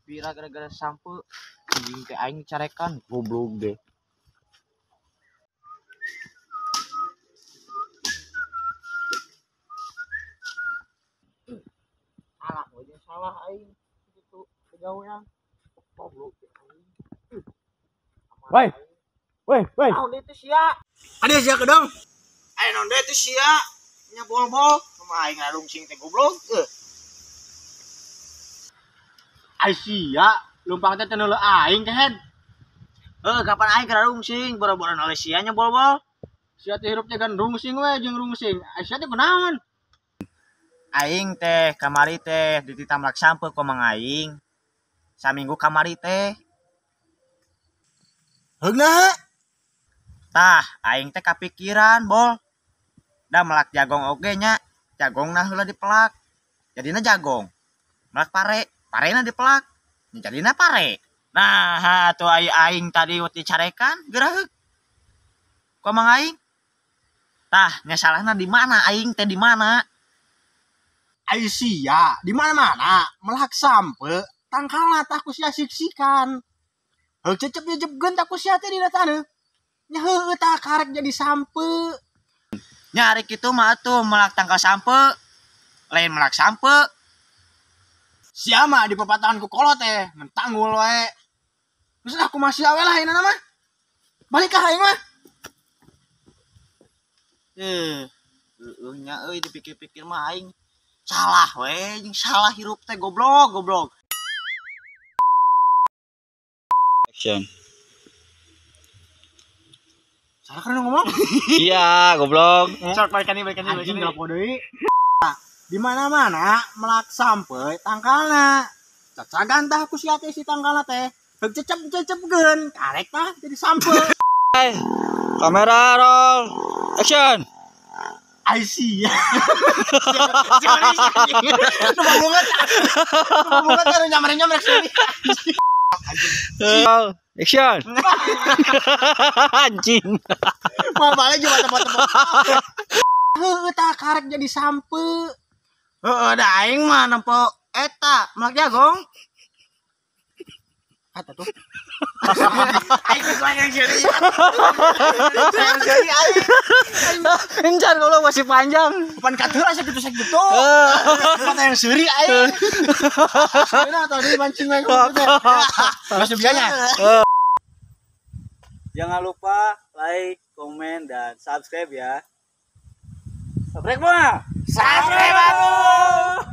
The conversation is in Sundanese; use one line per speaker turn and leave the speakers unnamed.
Pira gara-gara sampe anjing teh aing carekan goblok deh. Salah we salah aing kitu kejauhan. Goblok aing.
Woi. Woi, woi.
Naon deui teh sia?
Ade sia kedong.
Aya naon deui teh sia? Nya bol-bol sama aing ngarungsing teh goblok.
Ai sia, lumpang teh teu neuleuh aing kehed.
Heuh, kapan aing keur rungsing, boro-boro oleh sia nya bol-bol.
Sia teh hirup teh gan rungsing we jeung rungsing. Ai sia teh kunaon?
Aing teh kamari teh dititamlak sampe ku mang aing. Saminggu kamari teh.
Heugna.
Tah, aing teh kapikiran, bol. Da melak jagong oge nya, jagongna heula dipelak. Jadina jagong. Melak pare, parena dipelak. Jadina pare. Nah, atuh aing tadi wat dicarekan geura heug. Ku mang aing. Tah, nya salahna di mana aing teh di mana?
Ai sia, di mana-mana melak sampe tangkalna tah ku sia siksikan. Heug cecep-cecepkeun tah ku sia teh dina taneuh. Nya heueuh tah karek jadi sampe.
Nya ari kitu mah atuh melak tangkal sampe. Lain melak sampe.
Sia mah dipapatahan ku kolot teh, mentanggul wae. Geus lah kumaha sia we lah ayeuna mah. Balik ka aing mah.
Heueuh nya euy dipikir-pikir mah aing salah we, jeung salah hirup teh goblok, goblok.
Action.
Salah kan ngomong?
Iya, goblok.
Sok balikan deui, balikan deui. Anjing ngelapo deui. Di mana-mana melak sampe tangkalna. Cacagan tah ku sia teh si tangkalna teh. Heug cecep-cecepkeun, karek tah jadi sampe.
Kamera roll. Action.
I see. Nu banget. Nu banget anu nyamere-nyamere sini.
Action. Anjing.
Mau balik juga tempat-tempat. Heueuh tah karek jadi sampe.
Heeh, da aing mah nempo eta melak jagong.
Kata tuh.
Aing geus yang seuri. Yang seuri aing.
Encar kalau masih panjang.
Pan kateur asa kitu sakitu. Kata yang seuri aing. Seurina tadi mancing we teh. Masuk bianya.
Jangan lupa like, komen, dan subscribe ya. Subscribe mah.
Subscribe atuh.